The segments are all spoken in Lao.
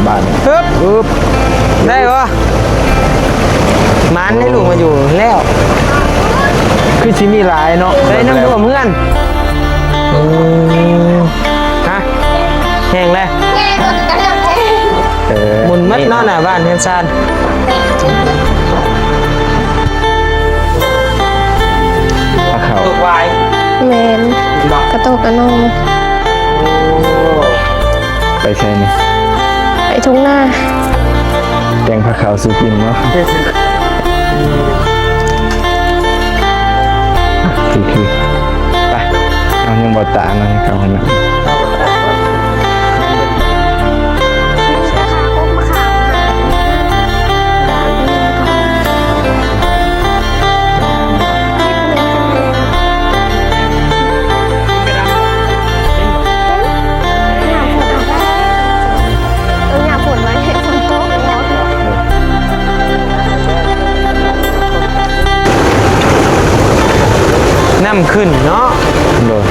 ບາດນີ້ ຮຶບ ອຶບ ໄດ້ບໍ່? ໝານໃຫ້ລູກມາຢູ່ແລ້ວ ຄືຊິມີຫຼາຍເນາະ ໄດ້ນ້ຳຖ້ວມເຮືອນ ອືມ ຮະ ແຫ້ງແລ້ວ ເອີ ໝຸນໝົດເນາະ ໜ້າບ້ານເຮືອນຊານ ພາເຂົ້າ ແມ່ນ ກະໂຕກະໜອງ ໂອ້ ໄປໃສນີ້? ໄປທົ່ງນາ ແກງພາເຂົ້າສູ່ກິນເນາະ ຄືໆ ໄປ ເອົາ ຍັງບໍ່ຕາງເນາະ ເຂົ້າຫ້ອງນ້ຳ. ນ້ຳຂຶ້ນເນາະ ໂດຍ.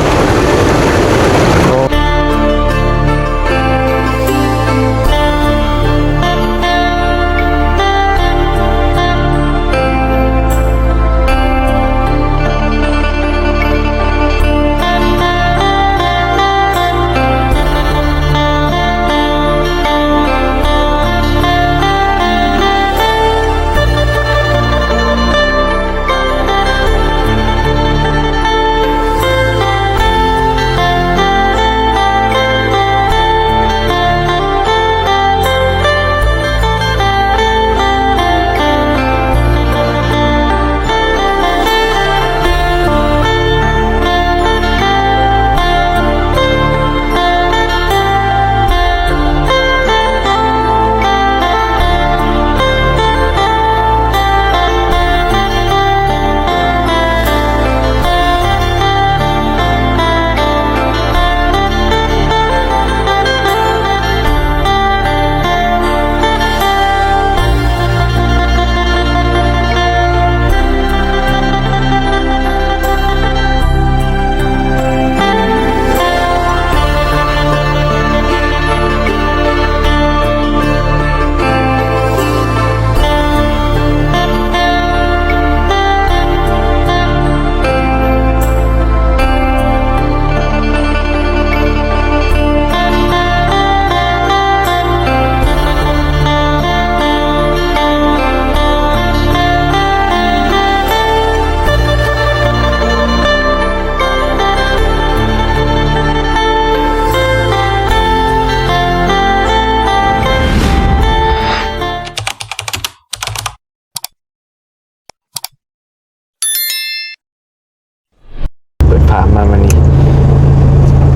ເປີດພາບມາມື້ນີ້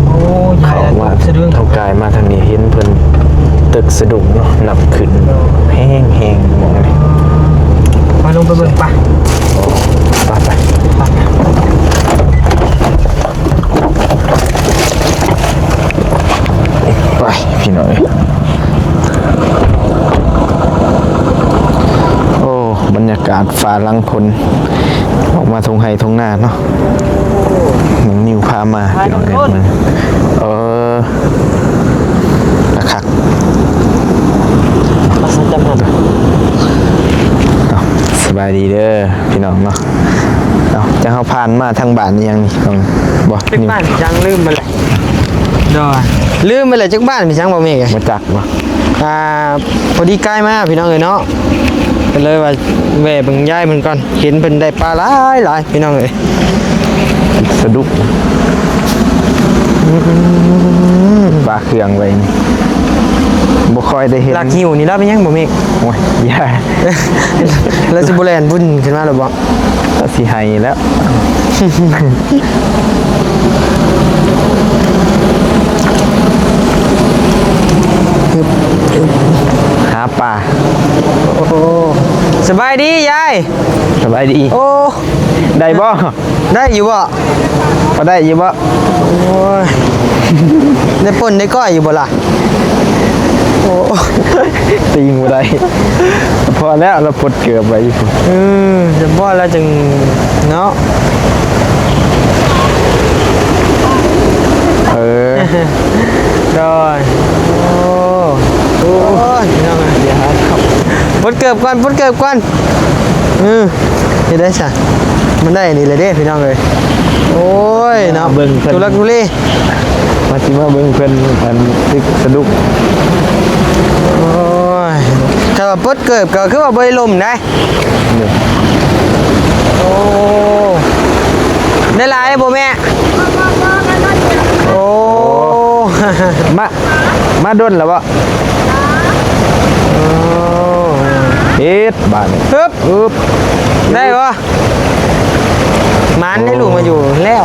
ໂອ້ຍ ເຂົ້າມາ ສະດຸ້ງ ເທົ່າກາຍມາທາງນີ້ ເຫັນເພິ່ນຕຶກສະດຸ້ງເນາະ ນ້ຳຂຶ້ນ ໂດຍ ແຮງໆ ໝ່ອງນີ້ ມາລົງໄປເບິ່ງປະ ໂອ້ ໄປໆ ໄປ ໄປ ໄປ ພີ່ນ້ອງເອີຍ ໂອ້ ບັນຍາກາດຟ້າຫຼັງຝົນ ອອກມາທົ່ງໄຮ່ທົ່ງນາເນາະ ນ້ອງນິວພາມາ ພີ່ນ້ອງເອີຍ ເອີ ຄັກໆ ເອົາ ສະບາຍດີເດີພີ່ນ້ອງເນາະ ເອົາ ຈັກເຮົາຜ່ານມາທາງບ້ານອີ່ຫຍັງນີ້ ບໍ່ ຈັກບ້ານຫຍັງ ລືມໄປແລ້ວ ໂດຍ ລືມໄປແລ້ວ ຈັກບ້ານມີຫຍັງບໍ່ເມກ ບໍ່ຈັກບໍ່ ອ່າ ພໍດີກາຍມາພີ່ນ້ອງເອີຍເນາະ ກໍເລີຍວ່າແວ່ເບິ່ງຍາຍເພິ່ນກ່ອນ ເຫັນເພິ່ນໄດ້ປາຫຼາຍໆ ພີ່ນ້ອງເອີຍ ສະດຸ້ງ ອືມ ປາເຄື່ອງໄວ້ນີ້ ບໍ່ຄ່ອຍໄດ້ເຫັນ ລັກຫິ້ວນີ້ລະເປັນຫຍັງບໍ່ເມກ ໂອ້ຍ ຢ່າ ລະຊິບໍ່ແລ່ນວຸ້ນຂຶ້ນມາລະບໍ່? ກໍຊິໄຫ້ແລ້ວ ຫາປາ ໂອ້ ສະບາຍດີຍາຍ ສະບາຍດີ ໂອ້ ໄດ້ບໍ່? ໄດ້ຢູ່ບໍ່? ພໍໄດ້ຢູ່ບໍ່? ໂອ້ຍ ໄດ້ປົ່ນໄດ້ກ້ອຍຢູ່ບໍ່ລະ? ໂອ້ ຕີງບໍ່ໄດ້ ພໍແລ້ວ ລາວປົດເກີບໄວ້ຢູ່ ເອີ ຈະບໍ່ລະຈຶ່ງເນາະ ເອີ ໂດຍ ໂອ້ ໂອ້ຍ ພີ່ນ້ອງເອີຍ ດຽວຫາເຂົ້າ ປົດເກີບກ່ອນ ປົດເກີບກ່ອນ ເອີ ເຮັດໄດ້ຊະ ມັນໄດ້ອັນນີ້ແຫຼະເດ້ພີ່ນ້ອງເອີຍ ໂອ້ຍເນາະ ເບິ່ງເພິ່ນ ທຸລັກທຸເລ ວ່າຊິມາເບິ່ງເພິ່ນອັນຕຶກສະດຸກ ໂອ້ຍ ຖ້າວ່າປົດເກີບກໍຄືວ່າບໍ່ໄດ້ລົມໄດ໋ ໂອ້ ໄດ້ຫຼາຍບໍ່ແມ່? ໂອ້ ມາ ມາດົນແລ້ວບໍ່? ໂອ້ ເຮັດບາດນີ້ ຮຶບ ອຶບ ໄດ້ບໍ່? ໝານໄດ້ລູກມາຢູ່ແລ້ວ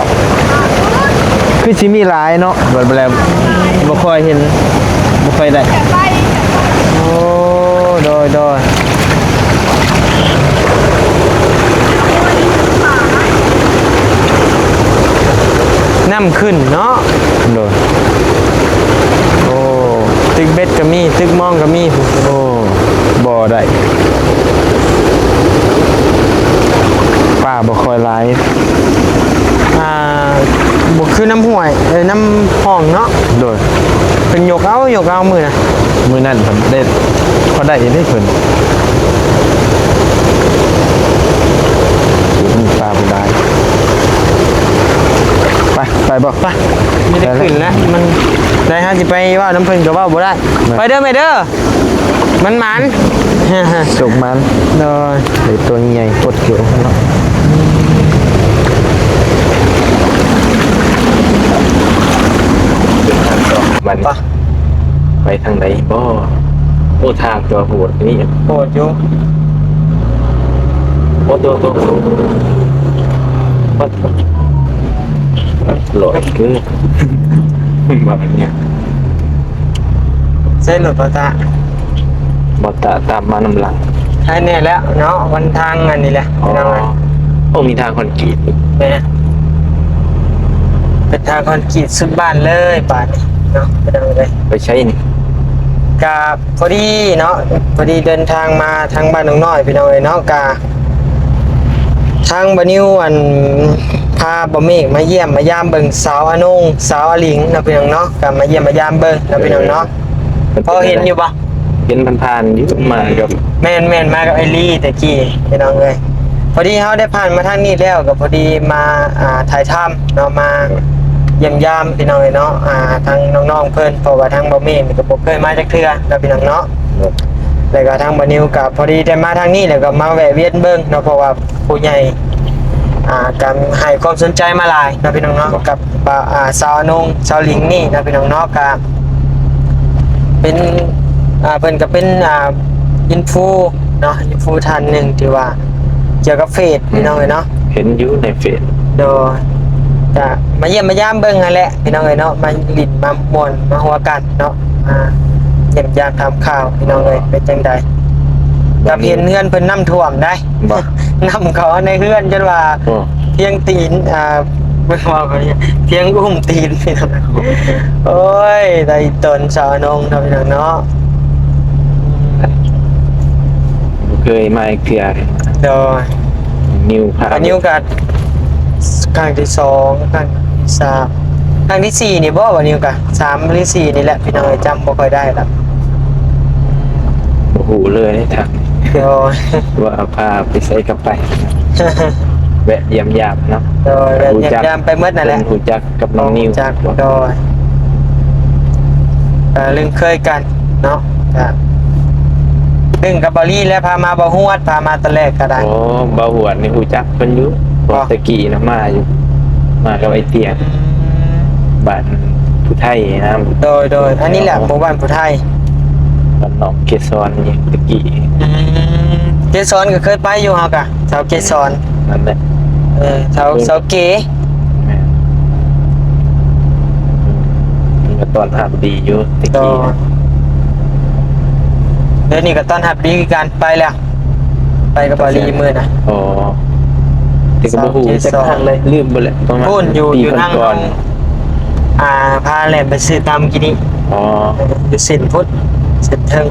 ຄືຊິມີຫຼາຍເນາະ ແບບ ແບບບໍ່ຄ່ອຍເຫັນ ບໍ່ຄ່ອຍໄດ້ ໂອ້ ໂດຍ ໂດຍ ນ້ຳຂຶ້ນເນາະ ໂດຍ ໂອ້ ຕຶກເບັດກໍມີ ຕຶກມອງກໍມີ ໂອ້ ບໍ່ໄດ້ ປາບໍ່ຄ່ອຍຫຼາຍ ອ່າ ບໍ່ຄືນ້ຳຫ້ວຍ ເອີ ນ້ຳຮ່ອງເນາະ ໂດຍ ເພິ່ນຍົກເອົາ ຍົກເອົາມື້ນະ ມື້ນັ້ນເພິ່ນໄດ້ ພໍໄດ້ເດ້ເພິ່ນ ປາບໍ່ຫຼາຍ ໄປ ໄປບໍ່? ໄປ ໄດ້ຂຶ້ນແລ້ວ ມັນໄດ້ ເຮົາຊິໄປເວົ້ານຳເພິ່ນກໍເວົ້າບໍ່ໄດ້ ໄປເດີແມ່ເດີ. ມັນໝານ ໂຊກໝານ ໂດຍ ໄດ້ຕົວໃຫຍ່ປົດເກີບເນາະ ມັນໄປທາງໃດບໍ່? ໂອ້ ທາງຕົວໂຫດນີ້ ໂຫດຢູ່ ໂອ້ ຕົວ ຕົວ ຕົວ ໂອ້ ຫຼອຍເກີນ ມັນວ່າອັນເນີ້ຍ ໃຊ້ລົດບໍ່ຕາ ບໍ່ຕາຕາມມານຳຫຼັງ ໃຫ້ແນ່ແລ້ວເນາະ ມັນທາງອັນນີ້ແຫຼະ ອໍ ພີ່ນ້ອງເອີຍ ໂອ້ ມີທາງຄອນກຣີດ ແມ່ນ ເປັນທາງຄອນກຣີດສຸດບ້ານເລີຍບາດນີ້ເນາະ ພີ່ນ້ອງເອີຍ ໄປໃສນີ້? ກະພໍດີເນາະ ພໍດີເດີນທາງມາທາງບ້ານໜອງນ້ອຍ ພີ່ນ້ອງເອີຍເນາະ ກະ ທາງບ່າວນິວ ອັນ ພາບ່າວເມກມາຢ້ຽມມາຢາມເບິ່ງສາວອານົງ ສາວອາຫຼີງເນາະ ພີ່ນ້ອງເນາະ ກໍມາຢ້ຽມມາຢາມເບິ່ງເນາະ ພີ່ນ້ອງເນາະ ພໍເຫັນຢູ່ບໍ່? ເຫັນຜ່ານໆຢູ່ ມາກັບ ແມ່ນໆ ມາກັບໄອລີແຕ່ກີ້ ພີ່ນ້ອງເອີຍ ພໍດີເຮົາໄດ້ຜ່ານມາທາງນີ້ແລ້ວ ກໍພໍດີມາ ອ່າ ຖ່າຍທຳເນາະ ມາຢ້ຽມຢາມ ພີ່ນ້ອງເອີຍເນາະ ອ່າ ທາງນ້ອງໆເພິ່ນ ເພາະວ່າທາງບ່າວເມກນີ້ກໍບໍ່ເຄີຍມາຈັກເທື່ອເນາະ ພີ່ນ້ອງເນາະ. ແລ້ວກໍທາງບ່າວນິວກໍພໍດີໄດ້ມາທາງນີ້ ແລ້ວກໍມາແວະວຽນເບິ່ງເນາະ ເພາະວ່າຜູ້ໃຫຍ່ ອ່າ ກໍໃຫ້ຄວາມສົນໃຈມາຫຼາຍເນາະ ພີ່ນ້ອງເນາະ ກັບ ອ່າ ສາວອານົງ ສາວຫຼີງນີ້ເນາະ ພີ່ນ້ອງເນາະ ກໍເປັນ ອ່າ ເພິ່ນກໍເປັນ ອ່າ ອິນຟູເນາະ ອິນຟູທ່ານໜຶ່ງທີ່ວ່າກ່ຽວກັບເຟສ ພີ່ນ້ອງເອີຍເນາະ ເຫັນຢູ່ໃນເຟສ ໂດຍ ກະມາຢ້ຽມມາຢາມເບິ່ງຫັ້ນແຫຼະ ພີ່ນ້ອງເອີຍເນາະ ມາຫຼິ້ນມາມ່ວນມາຫົວກັນເນາະ ອ່າ ຢ້ຽມຢາມຖາມຂ່າວ ພີ່ນ້ອງເອີຍ ເປັນຈັ່ງໃດ ກັບເຫັນເຮືອນເພິ່ນນ້ຳຖ້ວມໄດ໋ ບໍ່ ນ້ຳເຂົ້າໃນເຮືອນຈົນວ່າ ໂອ້ ພຽງຕີນ ອ່າ ເບິ່ງວ່າພຽງອຸ້ມຕີນ ພີ່ນ້ອງ ໂອ້ຍ ໄດ້ຕົນສາວອານົງເນາະ ພີ່ນ້ອງເນາະ ບໍ່ເຄີຍມາຈັກເທື່ອ ໂດຍ ນິວພາ ນິວກໍ ຄັ້ງທີສອງ ຄັ້ງທີສາມ ຄັ້ງທີສີ່ນີ້ບໍ່ ບ່າວນິວກະ ສາມຫຼືສີ່ນີ້ແຫຼະ ພີ່ນ້ອງເອີຍ ຈຳບໍ່ຄ່ອຍໄດ້ລະ ບໍ່ຮູ້ເລີຍທາງ ໂດຍ ວ່າພາໄປໃສກໍໄປ ແວະຢ້ຽມຢາມເນາະ ໂດຍ ແວະຢ້ຽມຢາມໄປໝົດນັ້ນແຫຼະ ເພິ່ນຮູ້ຈັກກັບນ້ອງນິວ ຮູ້ຈັກ ໂດຍ ກໍລຶ້ງເຄີຍກັນເນາະ ກໍ ເຊິ່ງກັບບ່າວລີແຫຼະ ພາມາບ່າວຫວດ ພາມາຕອນແລກກໍໄດ້ ໂອ້ ບ່າວຫວດນີ້ຮູ້ຈັກເພິ່ນຢູ່ ເພາະແຕ່ກີ້ນະມາຢູ່ ມາກັບໄອ້ຕຽງ ອືມ ບ້ານຜູ້ໄທນະ ໂດຍ ໂດຍ ອັນນີ້ແຫຼະ ໂອ້ ໝູ່ບ້ານຜູ້ໄທ ບ້ານໜອງເກສອນນີ້ແຕ່ກີ້ ອືມ ເກສອນກໍເຄີຍໄປຢູ່ ເຮົາກະ ສາວເກສອນ ນັ້ນແຫຼະ ເອີ ສາວ ເອີ ສາວເກ ແມ່ນ ເພິ່ນກໍຕ້ອນຮັບດີຢູ່ແຕ່ກີ້ ໂດຍ ດຽວນີ້ກໍຕ້ອນຮັບດີຄືກັນ ໄປແລ້ວ ໄປກັບບ່າວລີມື້ນະ ອໍ ແຕ່ກໍບໍ່ຮູ້ຈັກທາງເລີຍ ລືມເບິດແຫຼະ ປະມານ ພຸ້ນຢູ່ ຢູ່ທາງ ອ່າ ພາແລ່ນໄປຊື້ຕຳກີ້ນີ້ ອໍ ຢູ່ເສັ້ນພຸ້ນ ເສັ້ນເທິງ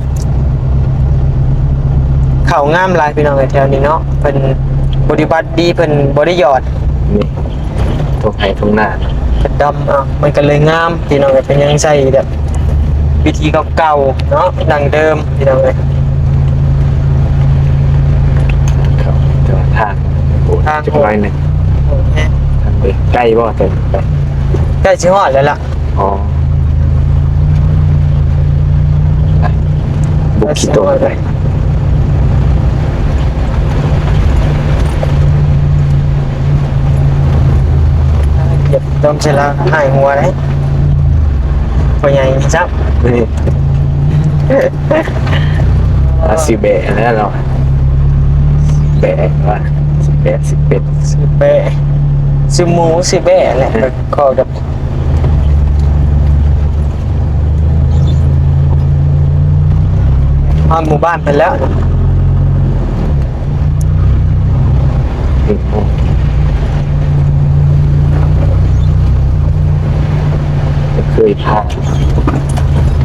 ເຂົ້າງາມຫຼາຍ ພີ່ນ້ອງເອີຍ ແຖວນີ້ເນາະ ເພິ່ນບໍລິບັດດີ ເພິ່ນບໍ່ໄດ້ຫຍອດ ນີ້ ທົ່ງໄຮ່ທົ່ງນາ ເພິ່ນດຳ ອ່າ ມັນກໍເລີຍງາມ ພີ່ນ້ອງເອີຍ ເພິ່ນຍັງໃສ່ແບບ ວິທີເກົ່າໆເນາະ ດັ້ງເດີມພີ່ນ້ອງເອີຍ. ເຂົ້າທາງ ທາງ ຈັກໜ້ອຍໜຶ່ງ ໂຫດແຮງ ທາງເດີນ ໄກບໍ່? ແຕ່ໄກ ໃກ້ຊິຮອດແລ້ວລະ. ອໍ ບຸກຂີ້ຕົມໄປ ຢຽບຕົມໃສ່ລະຫາຍຫົວເດ້ ພໍ່ໃຫຍ່ນີ້ຊ້ຳ ນີ້ ອາ ຊິແບະແລ້ວເນາະ ຊິແບະວ່າ ຊິແບະ ຊິເປັດ ຊິແບະ ຊິໝູ ຊິແບະແຫຼະ ເອີ ຂໍກັບ ຮອດໝູ່ບ້ານເພິ່ນແລ້ວ ເຄີຍຜ່ານ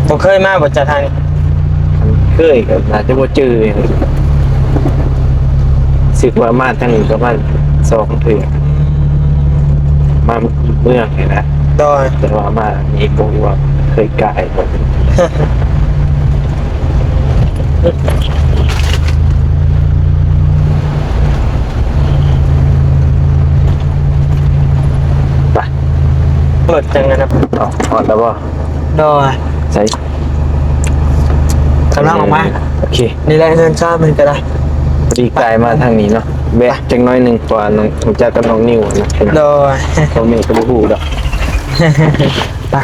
ບໍ່ເຄີຍມາບໍ່ຈັກທາງນີ້? ຄັນເຄີຍກໍໜ້າຈະບໍ່ຈື່ ຮູ້ສຶກວ່າມາທາງນີ້ປະມານສອງເທື່ອ ມາເມືອງນີ້ນະ ໂດຍ ແຕ່ວ່າມານີ້ບໍ່ຮູ້ວ່າເຄີຍກາຍບໍ່. ໄປ ລົດຈັ່ງນັ້ນນະ ເອົາ ຮອດແລ້ວບໍ່? ໂດຍ ໃສ ກຳລັງອອກມາ ເອີ ໂອເຄ ນີ້ແຫຼະເຮືອນຊານເພິ່ນກໍໄດ້ ພໍດີກາຍມາທາງນີ້ເນາະ ແວະຈັກໜ້ອຍໜຶ່ງ ເພາະວ່ານ້ອງ ຮູ້ຈັກກັບນ້ອງນິວນະ ໂດຍ ພໍ່ແມ່ກໍບໍ່ຮູ້ດອກ ໄປ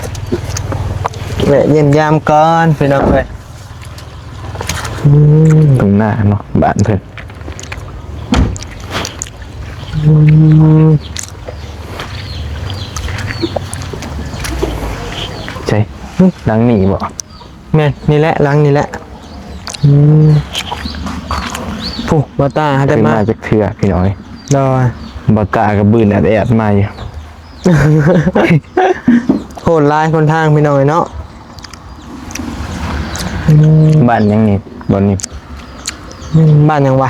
ແວະຢ້ຽມຢາມກ່ອນພີ່ນ້ອງເອີຍ. ອືມ ຕົງໜ້າເນາະ ບ້ານເພິ່ນ ອືມ ໃສ ຫຼັງນີ້ບໍ່? ແມ່ນ ນີ້ແຫຼະ ຫຼັງນີ້ແຫຼະ ອືມ ຜູ້ ບໍ່ຕາຫາແຕ່ມາ ເຄີຍມາຈັກເທື່ອພີ່ນ້ອງເອີຍ ໂດຍ ບໍ່ຕາກໍບືນແອດໆມາຢູ່ ໂຫດຫຼາຍຄົນທາງພີ່ນ້ອງເອີຍເນາະ ອືມ ບ້ານຫຍັງນີ້ ບ່ອນນີ້ ອືມ ບ້ານຫຍັງວະ?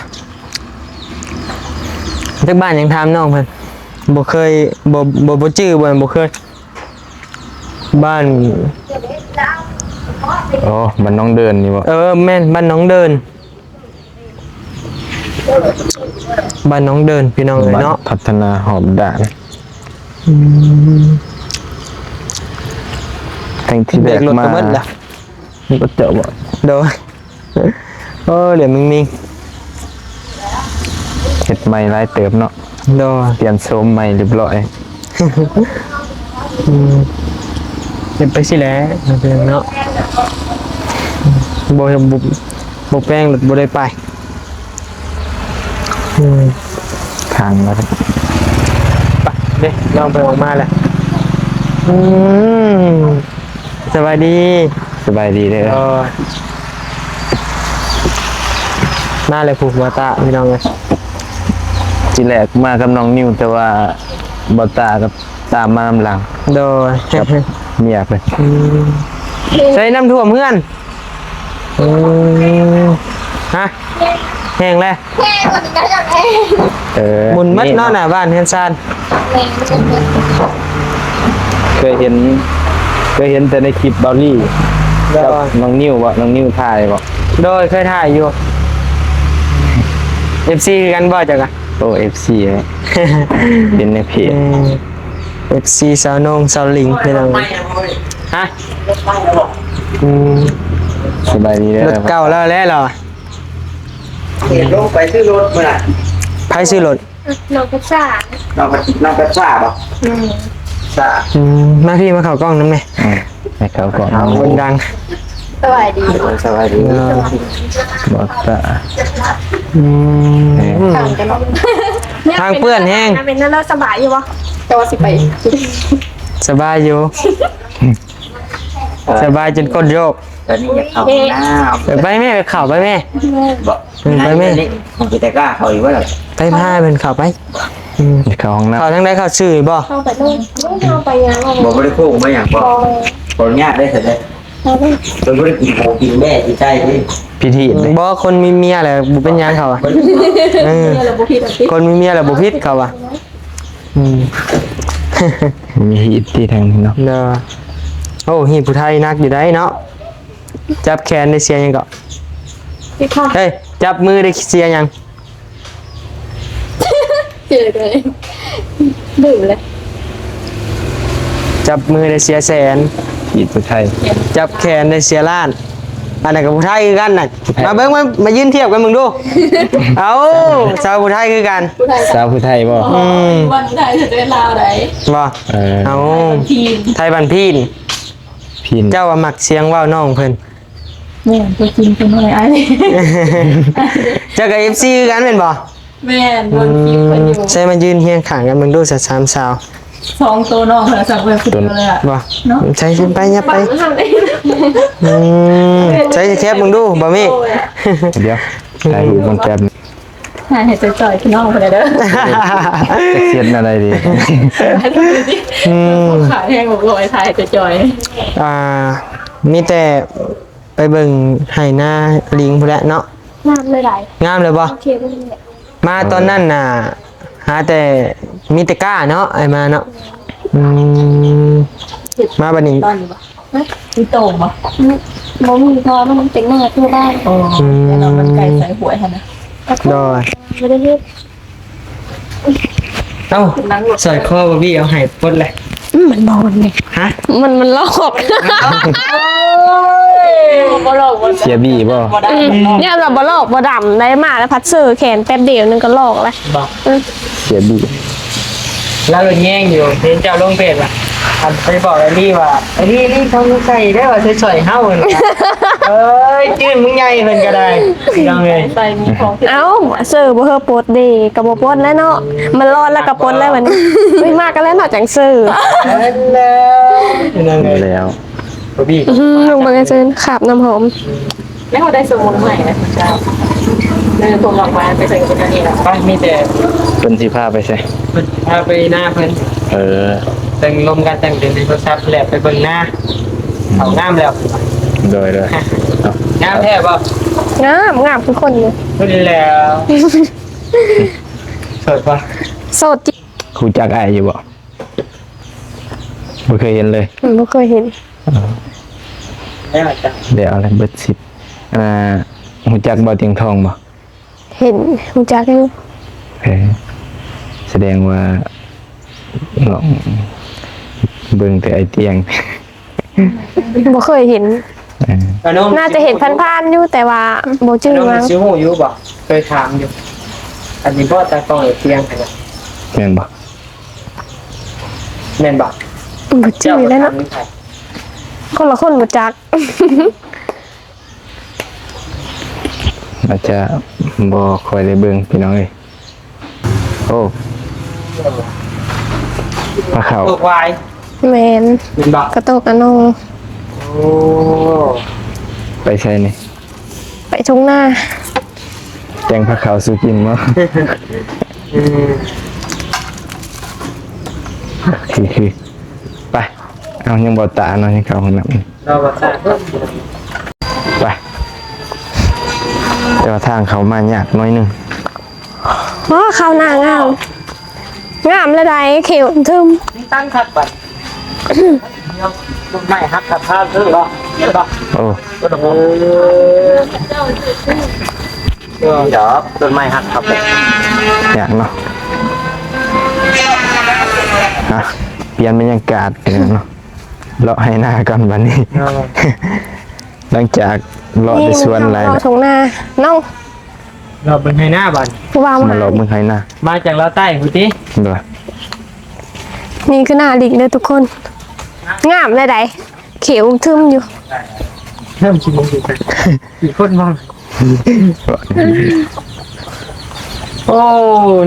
ຈັກບ້ານຫຍັງ ຖາມນ້ອງເພິ່ນ ບໍ່ເຄີຍ ບໍ່ ບໍ່ ບໍ່ຈື່ ບໍ່ ບໍ່ເຄີຍ ບ້ານ ອໍ ບ້ານໜອງເດີນນີ້ບໍ່? ເອີ ແມ່ນ ບ້ານໜອງເດີນ ບ້ານໜອງເດີນ ພີ່ນ້ອງເອີຍເນາະ ບ້ານພັດທະນາຮອບດ້ານ ອືມ ແຕ່ງທີ່ແລກມາ ເບຣກລົດກໍໝົດລະ ມັນກໍເຈາະບໍ່? ໂດຍ ໂອ້ ເຫຼືອມິງໆ ເຮັດໃໝ່ຫຼາຍເຕີບເນາະ ໂດຍ ປ່ຽນໂສມໃໝ່ຮຽບຮ້ອຍ ອືມ ເຮັດໄປຊີ້ແຫຼະເນາະ ບໍ່ ບໍ່ ບໍ່ແປງລົດບໍ່ໄດ້ໄປ ອືມ ທາງມາ ໄປເດ້ ນ້ອງເພິ່ນອອກມາແລ້ວ ອືມ ສະບາຍດີ ສະບາຍດີເດີ ເອີ ມາແລ້ວ ຜູ້ ບ່າວຕາ ພີ່ນ້ອງເອີຍ ທີແລກມາກັບນ້ອງນິວ ແຕ່ວ່າບ່າວຕາກໍຕາມມານຳຫຼັງ ໂດຍ ກັບເມຍເພິ່ນ ອືມ ໃສ່ນ້ຳຖ້ວມເຮືອນ ອືມ ຮະ ແຫ້ງແລ້ວ ເອີ ໝຸ່ນໝົດເນາະ ນີ້ເນາະ ໜ້າບ້ານເຮືອນຊານ ແມ່ນ ເຄີຍເຫັນ ເຄີຍເຫັນແຕ່ໃນຄລິບເບົາລີ ໂດຍ ກັບນ້ອງນິວບໍ ນ້ອງນິວຖ່າຍບໍ ໂດຍ ເຄີຍຖ່າຍຢູ່ ເອັຟຊີຄືກັນບໍເຈົ້າກະ ໂອ້ ເອັຟຊີ ເຫັນໃນເພຈ ເອີ ເອັຟຊີ ສາວໂໜ່ງ ສາວລິງ ພີ່ນ້ອງ ຮະ ອືມ ສະບາຍດີເດີ ລົດເກົ່າແລ້ວແຫຼະ ເຮົາ ເຫັນລົງໄປຊື້ລົດມື້ນັ້ນ ໃຜຊື້ລົດ? ນ້ອງເປັບຊາ ນ້ອງເປັບ ນ້ອງເປັບຊາບໍ ອືມ ຊາ ອືມ ມາພີ່ ມາເຂົ້າກ້ອງນຳແດ່ ອືມ ໃຫ້ເຂົ້າກ່ອນ ຄົນດັງ ສະບາຍດີ ໂອ້ຍ ສະບາຍດີ ເອີ ບໍ່ຕາ ອືມ ເອີ ທາງເປື້ອນແຮງ ເປັນແນວໃດ ສະບາຍຢູ່ບໍ່? ແຕ່ວ່າຊິໄປ ສະບາຍຢູ່ ເອີ ສະບາຍຈົນກົ້ນໂຍກ ຕອນນີ້ຢາກເຂົ້າຫ້ອງນ້ຳ ເອີ ໄປແມ່ ໄປເຂົ້າໄປແມ່ ບໍ່ ອືມ ໄປແມ່ ນີ້ ມັນຊິໄດ້ກ້າເຂົ້າອີກບໍ່ລະ? ໄປພາເພິ່ນເຂົ້າໄປ ອືມ ເຂົ້າຫ້ອງນ້ຳ ເຂົ້າທາງໃດ? ເຂົ້າຊື່ບໍ່? ເຂົ້າໄປໂລດ ເຂົ້າໄປຫຍັງ ບໍ່ ບໍ່ໄດ້ໂຄ້ງມາຫຍັງບໍ່? ບໍ່ ຂໍອະນຸຍາດໄດ້ຊັ້ນເດີ ເພິ່ນບໍ່ໄດ້ກິນຂອງກິນແມ່ກິນໄກ່ເດ້ ພິທີ ອືມ ບໍ່ ຄົນມີເມຍແລ້ວບໍ່ເປັນຫຍັງເຂົາ ເອີ ເມຍແລ້ວບໍ່ຜິດ ຄົນມີເມຍແລ້ວບໍ່ຜິດເຂົາວ່າ ອືມ ມີຮີດຕິທາງນີ້ເນາະ ເນາະ ໂອ້ ຮີດຜູ້ໄທໜັກຢູ່ໃດເນາະ ຈັບແຂນໄດ້ເສຍຫຍັງເກາະ? ເຮີ້ຍ ຈັບມືໄດ້ເສຍຫຍັງ? ເຈີເລີຍ ລືມເລີຍ. ຈັບມືໄດ້ເສຍແສນ ອີດຜູ້ໄທ. ຈັບແຂນໄດ້ເສຍລ້ານ. ອັນນັ້ນກໍຜູ້ໄທຄືກັນນະ. ມາເບິ່ງ ມາ ມາຢືນທຽບກັນເບິ່ງດູ. ເອົາ ສາວຜູ້ໄທຄືກັນ. ຜູ້ໄທ ສາວຜູ້ໄທບໍ່? ອືມ ບ້ານຜູ້ໄທ ຈະເປັນລາວໃດ໋ ບໍ່? ເອີ ເອົາ ໄທບ້ານພີນ. ພີນ ເຈົ້າວ່າມັກສຽງເວົ້ານ້ອງເພິ່ນ. ແມ່ນ ຕົວຈິງເພິ່ນບໍ່ໄດ້ອາຍ. ເຈົ້າກໍເອັຟຊີຄືກັນແມ່ນບໍ່? ແມ່ນ ເບິ່ງຄລິບເພິ່ນຢູ່. ໃສ່ມາຢືນຮຽງຂ້າງກັນເບິ່ງດູ ສາມສາວ ສອງໂຕນ້ອງເພິ່ນ ສັກເພິ່ນຜູ້ດຽວເລີຍອະ ບໍ່? ເນາະ ໃສ່ຂຶ້ນໄປ ຫຍັບໄປ. ອືມ ໃສ່ແຄບເບິ່ງດູ ບໍ່ມີ. ດຽວ ຖ່າຍຮູບມັນແປັບ. ຖ່າຍໃຫ້ຈ່ອຍໆ ພີ່ນ້ອງເພິ່ນເດີ. ຈະເຮັດແນວໃດດີ? ອືມ ຂາແຮງບໍ່ລອຍ ຖ່າຍໃຫ້ຈ່ອຍໆ. ອ່າ ມີແຕ່ ໄປເບິ່ງໄຮ່ນາລິງພຸ້ນແຫຼະເນາະ. ງາມເລີຍຫຼາຍ. ງາມເລີຍບໍ່? ໂອເຄເບິ່ງແຫຼະ. ມາຕອນນັ້ນນະ ຫາແຕ່ ມີແຕ່ກ້າເນາະ ອ້າຍມາເນາະ. ອືມ ມາບັດນີ້ ຕອນນີ້ບໍ່? ຮະ? ມີໂຕ່ງບໍ່? ອືມ ບໍ່ມີ ເພາະວ່າມັນເປັນນາທົ່ວບ້ານ. ອໍ ອືມ ແລ້ວມັນໃກ້ໃສ່ຫ້ວຍຫັ້ນນະ. ໂດຍ ບໍ່ໄດ້ເຮັດ. ເອົ້າ ສອຍຄໍບາບີເອົາໃຫ້ປົດແຫຼະ. ອືມ ມັນບໍ່ມັນເດ້. ຮະ? ມັນ ມັນລອກ. ໂອ້ຍ ບໍ່ລອກບໍ່ ເສຍບີບໍ່? ບໍ່ໄດ້ ອືມ ຢ້ານວ່າບໍ່ລອກບໍ່ດຳໄດ້ ມາແລ້ວພັດເຊີແຂນແປັບດຽວໜຶ່ງກໍລອກແລ້ວ. ບໍ່ ອືມ ເສຍບີ. ລາວແຍງຢູ່ ເຫັນເຈົ້າລົງເຟສວ່າ ອັນໄປບອກໄອ້ລີວ່າ ໄອ້ລີ ລີ ເຂົາໃສ່ໄດ້ວ່າ ໃສ່ສອຍເຮົາ. ເອີຍ ຈື່ນມຶງໃຫຍ່ເພິ່ນກໍໄດ້ ພີ່ນ້ອງເອີຍ. ເອົ້າ ເຊີບໍ່ເຮີປົດເດ້ ກໍບໍ່ປົດແລ້ວເນາະ. ມັນລອດແລ້ວກໍປົດແລ້ວບັດນີ້. ເຮີ້ຍ ມາກັນແລ້ວເນາະ ຈັ່ງເຊີ. ແລ້ວ ພີ່ນ້ອງເອີຍ ແລ້ວ ບໍ່ບີ ອືມ ເບິ່ງ ອາເຈີນ ຄາບນ້ຳຫອມ. ແລ້ວເຮົາໄດ້ສົມມຸດໃໝ່ນະເຈົ້າ. ເອີ ພວກອອກມາໄປໃສ່ກັບອັນນີ້ລະ. ໄປ ມີແຕ່ ເພິ່ນຊິພາໄປໃສ? ເພິ່ນຊິພາໄປນາເພິ່ນ. ເອີ ຕັ້ງລົມກັນ ຕັ້ງເປັນໂທລະສັບແລ້ວໄປເບິ່ງນາ. ເຂົ້າງາມແລ້ວ. ໂດຍ ໂດຍ. ງາມແທ້ບໍ່? ງາມ ງາມຄືຄົນນີ້. ພຸ້ນແລ້ວ. ໂສດບໍ່? ໂສດ. ຮູ້ຈັກອ້າຍຢູ່ບໍ່? ບໍ່ເຄີຍເຫັນເລີຍ. ອືມ ບໍ່ເຄີຍເຫັນ. ເອີ ແລ້ວອາຈານ ແລ້ວແລ້ວ ເບິດສິບ. ອ່າ ຮູ້ຈັກບ່າວຕຽງທອງບໍ່? ເຫັນ ຮູ້ຈັກຢູ່. ເອີ ສະແດງວ່າລອງເບິ່ງແຕ່ອ້າຍຕຽງ. ບໍ່ເຄີຍເຫັນ. ເອີ ໜ້າຈະເຫັນຜ່ານໆຢູ່ ແຕ່ວ່າບໍ່ຈື່. ນ້ອງຊິຮູ້ຢູ່ບໍ່? ເຄີຍຖາມຢູ່. ອັນນີ້ບໍ່ ຕາກ້ອງເອຕຽງຫັ້ນນະ. ແມ່ນບໍ່? ແມ່ນບໍ່? ບໍ່ຈື່ແລ້ວເນາະ. ຄົນລະຄົນບໍ່ຈັກ. ອາດຈະບໍ່ຄ່ອຍໄດ້ເບິ່ງ ພີ່ນ້ອງເອີຍ. ໂອ້ ປາເຂົ້າ ຕົກວາຍ. ແມ່ນ ແມ່ນບໍ່? ກະຕົກອະໂນ. ໂອ້ ໄປໃສນີ້? ໄປທົ່ງນາ ແກງປາເຂົ້າສູ່ກິນເນາະ. ອືມ ຄື ຄື ໄປ. ເອົ້າ ຍັງບໍ່ຕາເນາະ ຍັງເຂົ້າຫ້ອງນ້ຳ. ໄປ ແຕ່ວ່າທາງເຂົ້າມາຍາກໜ້ອຍໜຶ່ງ. ໂອ້ ເຂົ້າໜ້າງາມ ງາມລະໃດ ຂຽວອຶ້ມທຶ້ມ. ຕັ້ງຄັກບັດ ຕົ້ນໄມ້ຫັກທັບພາເທີບໍ່? ເຫັນບໍ່? ໂອ້ ເອີ ນີ້ດອກ ຕົ້ນໄມ້ຫັກທັບ ຍາກເນາະ. ຮະ ປ່ຽນບັນຍາກາດເນາະ. ເລາະໄຮ່ນາກ່ອນບັດນີ້. ເອີ ຫຼັງຈາກເລາະໄດ້ສວນຫຼາຍ ເລາະທົ່ງນາເນາະ. ເລາະເບິ່ງໄຮ່ນາບັດນີ້ ຜູ້ບ່າວມາ ມາເລາະເບິ່ງໄຮ່ນາ. ມາຈາກລາວໃຕ້ພຸ້ນຕິ. ໂດຍ. ນີ້ຄືໜ້າດິກເດີທຸກຄົນ. ງາມແນວໃດ? ຂຽວອຶ້ມທຶ້ມຢູ່. ເລີ່ມຊິບໍ່ຢູ່ກັນ ອີກຄົນມອງ. ໂອ້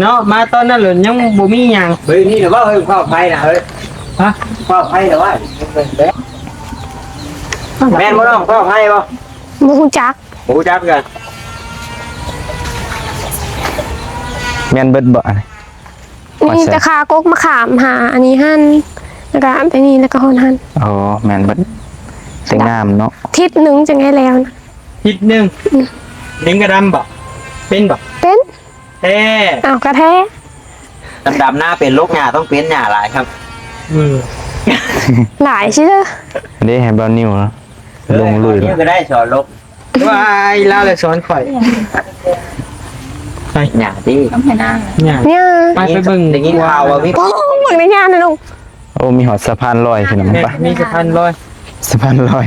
ເນາະ ມາຕອນນັ້ນລະຍັງບໍ່ມີຫຍັງ. ເຮີ້ຍ ນີ້ລະວ່າ ເຮີ້ຍ ຟ້າວໄຟນະ ເຮີ້ຍ. ຮະ? ຟ້າວໄຟລະວ່າ. ແມ່ນບໍ່ນ້ອງ? ຟ້າວໄຟບໍ່? ບໍ່ຮູ້ຈັກ. ບໍ່ຮູ້ຈັກຄືກັນ. ແມ່ນເບິດບໍ່ອັນນີ້? ມີແຕ່ຄາກົກມະຂາມຫາອັນນີ້ຫັ້ນ ແລ້ວກະໄປນີ້ ແລ້ວກະຮອດຫັ້ນ. ອໍ ແມ່ນເບິດ. ແຕ່ງາມເນາະ. ທິດໜຶ່ງຈັ່ງໃຫ້ແລ້ວນະ. ທິດໜຶ່ງ? ອືມ. ເລັງກະດຳບໍ່? ເປັນບໍ່? ເປັນ. ແທ້. ອ້າວ ກະແທ້. ດຳໆນາເປັນ ລົກຫຍ້າຕ້ອງເປັນ ຫຍ້າຫຼາຍຄັບ. ອືມ. ຫຼາຍຊິເດີ. ເດ້ ໃຫ້ບ່າວນິວເນາະ. ເ ລົງລຸຍແລ້ວ ກໍໄດ້ສອນລົບ ວ່າຍ ລາວແຫຼະສອນຂ້ອຍ ໄປ ຫຍ້າຕິ ຫຍ້າ ຫຍ້າ ໄປ ໄປເບິ່ງ ໄດ້ຍິນຂ່າວວ່າມີ ໂອ້ ເບິ່ງໃນຫຍ້ານະລູກ ໂອ້ ມີຮອດສະພານລອຍພີ່ນ້ອງ ໄປ ມີສະພານລອຍ ສະພານລອຍ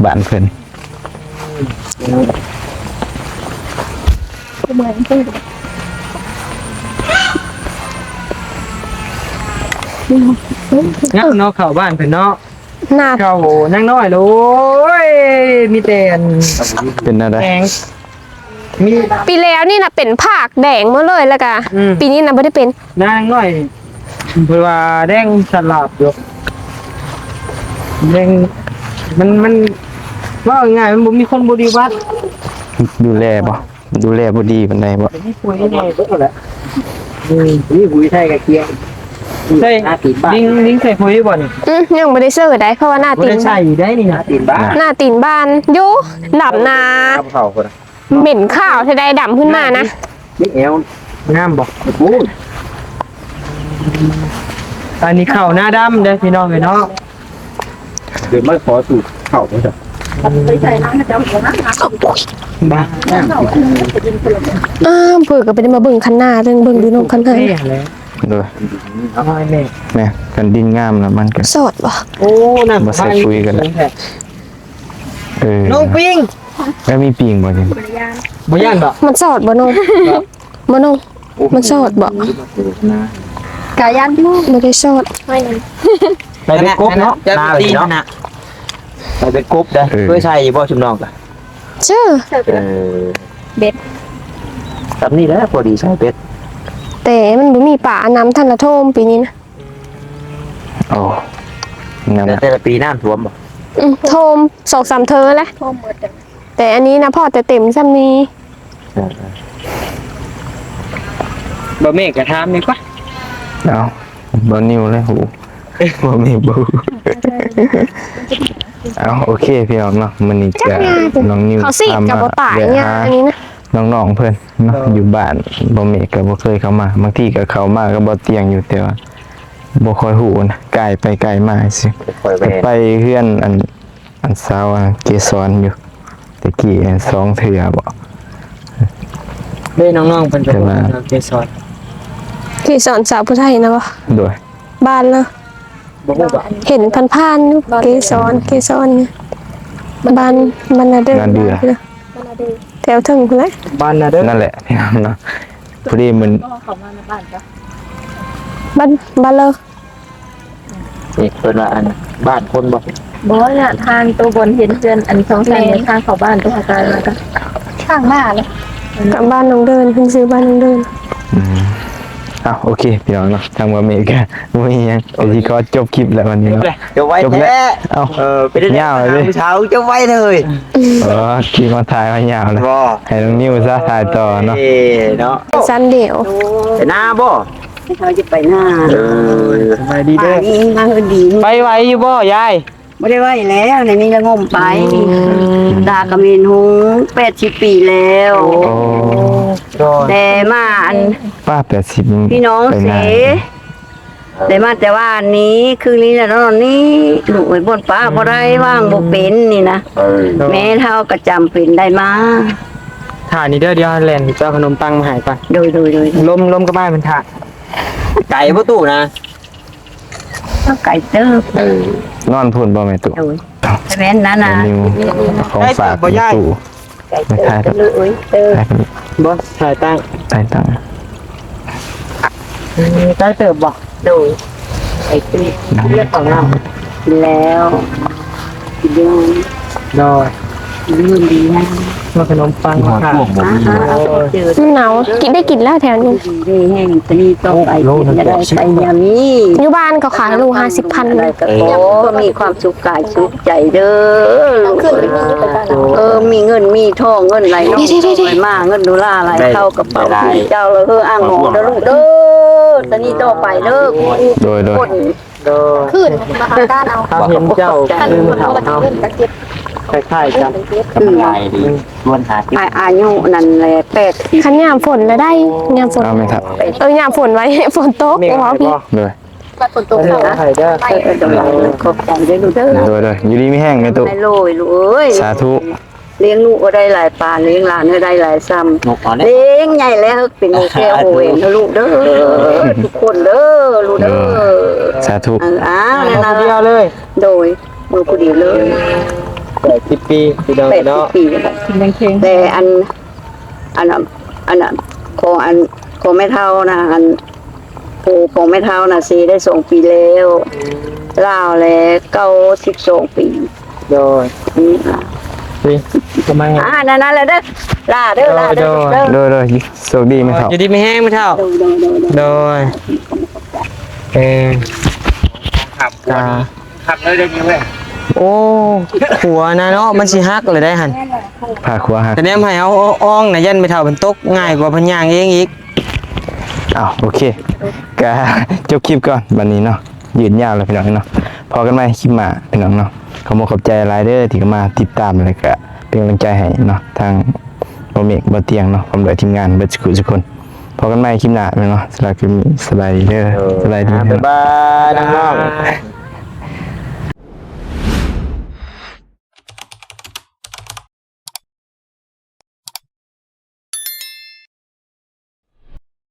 ບ້ານເພິ່ນ ງາມເນາະ ເຂົ້າບ້ານເພິ່ນເນາະ ນາ ເຂົ້ານາງນ້ອຍ ໂອ້ຍ ມີແຕ່ອັນ ເປັນແນວໃດ ແດງ ມີ ປີແລ້ວນີ້ນະເປັນຜາກແດງໝົດເລີຍ ແລ້ວກະ ອືມ ປີນີ້ນະບໍ່ໄດ້ເປັນ ນາງນ້ອຍ ເພິ່ນວ່າແດງສະຫຼາບຢູ່ ແດງ ມັນ ມັນ ເວົ້າງ່າຍໆ ມັນບໍ່ມີຄົນບໍລິບັດ ດູແລບໍ່? ດູແລບໍ່ດີປານໃດບໍ່? ມີປຸ໋ຍແດ່ເບິດແຫຼະ ອືມ ມີປຸ໋ຍໃສ່ກະກຽມ ໃສ່ ໜ້າຕີນບ້ານ ລິງ ລິງໃສ່ປຸ໋ຍບໍ່ນີ້? ອືມ ຍັງບໍ່ໄດ້ໃສ່ໄດ໋ ເພາະວ່າໜ້າຕີນ ບໍ່ໄດ້ໃສ່ໄດ໋ນີ້ນະ ໜ້າຕີນບ້ານ ໜ້າຕີນບ້ານ ຢູ່ ດຳນາ ເຂົ້າພຸ້ນ ເໝັນຂາວແທ້ໃດ ດຳຂຶ້ນມານະ ນີ້ແອວ ງາມບໍ່? ໂອ້ຍ ອັນນີ້ເຂົ້າໜ້າດຳເດ້ພີ່ນ້ອງເອີຍເນາະ ເດີນມາຂໍສູດເຂົ້າເດີ ໄປໃສ່ນຳເຈົ້າບໍ່ນະ ບ້າ ອ້າ ເພິ່ນກໍບໍ່ໄດ້ມາເບິ່ງຄັນນາ ເບິ່ງຢູ່ນອກຄັນນາ ໂດຍ ນ້ອຍແມ່ ແມ່ ຄັນດິນງາມແລ້ວມັນກໍ ສອດບໍ່? ໂອ້ ນ້ຳ ບໍ່ໃສ່ປຸ໋ຍກັນແລ້ວ ເອີ ນ້ອງປິງ ແລ້ວມີປິງບໍ່ນີ້? ບໍ່ຢ້ານບໍ່? ມັນສອດບໍ່ນ້ອງ? ບໍ່ນ້ອງ ມັນສອດບໍ່? ກະຢ້ານຢູ່ ບໍ່ໄດ້ສອດ ໃສ່ເບັດກົບເນາະ ໜ້າເລີຍເນາະ ໃສ່ເບັດກົບໄດ໋ ເອີ ເຄີຍໃສ່ຢູ່ບໍ່ຊຸມນ້ອງກະ? ເຊື່ອ ເອີ ເບັດ ສ່ຳນີ້ແຫຼະ ພໍດີໃສ່ເບັດ ແຕ່ມັນບໍ່ມີປາ ນ້ຳທັນລະຖ້ວມປີນີ້ນະ. ໂອ້ ແຕ່ລະປີນ້ຳຖ້ວມບໍ່? ອືມ ຖ້ວມສອງສາມເທີແຫຼະ ຖ້ວມໝົດ ແຕ່ອັນນີ້ນະພໍແຕ່ເຕັມສ່ຳນີ້ ເອີ ບໍ່ແມ່ນກະຖາມນີ້ກວ່າ ເອົ້າ ບໍ່ນິວເລີຍ ຮູ້ ບໍ່ແມ່ນບໍ່ ເອົ້າ ໂອເຄ ພີ່ນ້ອງເນາະ ມື້ນີ້ກະນ້ອງນິວ ເຂົາສີດກະບໍ່ຕາຍຫຍ້າອັນນີ້ນະ ນ້ອງໆເພິ່ນເນາະ ຢູ່ບ້ານ ບໍ່ແມ່ນກະບໍ່ເຄີຍເຂົ້າມາ ບາງທີກະເຂົ້າມາກັບບໍ່ຕຽງຢູ່ ແຕ່ວ່າ ບໍ່ຄ່ອຍຮູ້ນະ ກາຍໄປກາຍມາຊື່ ໄປເຮືອນອັນ ອັນສາວອັນເກສອນຢູ່ ແຕ່ກີ້ສອງເທື່ອບໍ ເດ້ ນ້ອງໆເພິ່ນໄປເກສອນ ເກສອນສາວຜູ້ໄທນະບໍ? ໂດຍ ບ້ານລະ ບໍ່ຮູ້ບໍ ເຫັນຜ່ານໆຢູ່ ເກສອນ ເກສອນ ບ້ານ ບ້ານນາເດີ ນາເດືອ ແຖວເທິງພຸ້ນແຫຼະ ບ້ານນາເດີ ນັ້ນແຫຼະ ພີ່ນ້ອງເນາະ ພໍດີມັນ ເຂົ້າມາໃນບ້ານຈ້ະ ບ້ານ ບ້ານເລີ ນີ້ເພິ່ນວ່າອັນບ້ານຄົນບໍ່? ບໍ່ລະ ທາງໂຕບ່ອນເຫັນເຮືອນອັນສອງຊັ້ນນີ້ ທາງເຂົ້າບ້ານໂຕຫາການມາກະທາງມາເລີຍ ກັບບ້ານນ້ອງເດີນ ເພິ່ນຊື່ບ້ານນ້ອງເດີນ ອືມ ເອົ້າ ໂອເຄ ພີ່ນ້ອງເນາະ ທາງບ່າວເມກະບໍ່ມີຫຍັງ ກະຊິຂໍຈົບຄລິບແລ້ວວັນນີ້ເນາະ ຈົບໄວແທ້ ເອົ້າ ເອີ ເປັນຍາວເລີຍ ຜູ້ສາວຈົບໄວເລີຍ ເອີ ຄລິບມາຖ່າຍມາຍາວເລີຍ ໃຫ້ນ້ອງນິວຊະຖ່າຍຕໍ່ເນາະ ເນາະ ຊັ້ນດຽວ ໄປນາບໍ່? ເຮົາຈະໄປນາ ເອີ ສະບາຍດີເດີ ໄປໄຫວຢູ່ບໍ່ຍາຍ? ບໍ່ໄດ້ໄຫວແລ້ວ ໃນນີ້ລະງົມໄປ ອືມ ຕາກະເໝັນຫຸງ ແປດສິບປີແລ້ວ ໂອ້ ແຕ່ມາອັນ ປ້າ ແປດສິບ ພີ່ນ້ອງເສ ໄດ້ມາແຕ່ວ່າອັນນີ້ ຄືນີ້ລະນອນນີ້ ລູກເອີຍ ບ່ອນປ້າບໍ່ໄດ້ ວ່າງບໍ່ເປັນນີ້ນະ ເອີ ແມ່ເຖົ້າກະຈຳເປັນໄດ້ມາ ຖ້ານີ້ເດີ ດຽວແລ່ນໄປເອົາຂະໜົມປັງມາໃຫ້ກ່ອນ ໂດຍ ໂດຍ ໂດຍ ລົມ ລົມກັບອ້າຍເພິ່ນຖ້າ ໄກບໍ່ຕູ້ນະ? ກໍໄກເຕີບ ເອີ ນອນພຸ້ນບໍ່ແມ່ຕູ້? ໂດຍ ແມ່ນນັ້ນນະ ຂອງຝາກແມ່ຕູ້ ໄກເຕີບ ໄປຖ່າຍ ເອີ ບໍ່ ຖ່າຍຕັ້ງ ຖ່າຍຕັ້ງ ອືມ ໄກເຕີບບໍ່? ໂດຍ ໄກເຕີບ ເລືອກເຂົ້ານ້ຳ ກິນແລ້ວ ໂດຍ ດີນະ ມາຂະໜົມປັງມາຂາຍ ມັນໜາວ ກິນ ໄດ້ກິນແລ້ວແຖວນີ້ ດີແຮງ ຕະນີ້ຕໍ່ໄປ ກິນຈະໄດ້ໄປຍາມີ ຢູ່ບ້ານເຂົາຂາຍໂລຫ້າສິບພັນ ໄດ້ກະຂໍມີຄວາມສຸກກາຍສຸກໃຈເດີ ເອີ ມີເງິນມີທອງ ເງິນໄຫຼນອງໄຫຼມາ ເງິນໂດລາໄຫຼເຂົ້າກະເປົາ ເຈົ້າລະເຮີ ອ້າງໝໍເດີລູກເດີ ຕະນີ້ຕໍ່ໄປເດີ ໂດຍ ໂດຍ ຄືນມາຫາການເອົາ ເຮົາເຫັນເຈົ້າຄືເຖົ້າເຮົາ ຄ້າຍໆກັນ ຄື ອາຍຸນັ້ນແຫຼະ ແປດສິບ ຄັນຍາມຝົນລະໄດ້ ຍາມຝົນ ເອົາແມ່ນຄັບ ເອີ ຍາມຝົນໄວ້ ຝົນຕົກ ແມ່ນບໍ່ ໂດຍ ບັດຝົນຕົກເຂົ້ານະ ໃຫ້ເດີ ເອີ ເອີ ໂດຍ ຂອບໃຈເດີລູກເດີ ໂດຍ ໂດຍ ຢູ່ດີມີແຮງແມ່ຕູ້ ໃຫ້ໂລຍລູກເອີຍ ສາທຸ ລ້ຽງລູກກໍໄດ້ຫຼາຍປານ ລ້ຽງຫຼານກໍໄດ້ຫຼາຍຊ່ຳ ນົກເອົາແລ້ວ ລ້ຽງໃຫຍ່ແລ້ວເປັນໂອແກ້ວໂອແຫວນເດີລູກເດີ ທຸກຄົນເດີລູກເດີ ເອີ ສາທຸ ເອີ ອ້າວ ມາຜູ້ດຽວເລີຍ ໂດຍ ມາຜູ້ດຽວເລີຍ ແປດສິບປີ ພີ່ນ້ອງເນາະ ແປດສິບປີແລ້ວ ກິນແຮງໆ ແຕ່ອັນ ອັນ ອັນ ອັນ ຂອງ ອັນ ຂອງແມ່ເຖົ້ານະ ອັນ ຜູ້ຂອງແມ່ເຖົ້ານະເສຍໄດ້ສອງປີແລ້ວ ລາວແລະເກົ້າສິບສອງປີ ໂດຍ ອືມ ນີ້ ປະມານ ອ່າ ນັ້ນໆ ແຫຼະເດີ ລາເດີ ລາເດີ ໂດຍ ເດີ ໂດຍ ໂດຍ ໂຊກດີແມ່ເຖົ້າ ຢູ່ດີມີແຮງແມ່ເຖົ້າ ໂດຍ ໂດຍ ໂດຍ ໂດຍ ເອີ ຄັກເລີຍເດ້ນີ້ເວີຍ ໂອ້ ຂົວນະເນາະ ມັນຊິຫັກເລີຍໄດຫັ້ນ ພາຂົວຫັກ ກະແນມໃຫ້ເຮົາອອງນະ ຢ້ານແມ່ເຖົ້າເພິ່ນຕົກ ງ່າຍກວ່າເພິ່ນຍ່າງເອງອີກ ອ້າວ ໂອເຄ ກະຈົບຄລິບກ່ອນບັດນີ້ເນາະ ຍືດຍາວແລ້ວພີ່ນ້ອງເນາະ ພໍ້ກັນໃໝ່ຄລິບໜ້າພີ່ນ້ອງເນາະ ຂອບອົກຂອບໃຈຫຼາຍເດີທີ່ເຂົ້າມາຕິດຕາມ ແລະກະເປັນກຳລັງໃຈໃຫ້ເນາະ ທາງບໍ່ເມກ ບໍ່ຕຽງເນາະ ພ້ອມດ້ວຍທີມງານເບິດສຸກຄົນ ພໍ້ກັນໃໝ່ຄລິບໜ້າເນາະ ສຳລັບຄລິບນີ້ ສະບາຍດີເດີ ໂອ້ ສະບາຍດີ ບາຍບາຍນ້ອງໆ.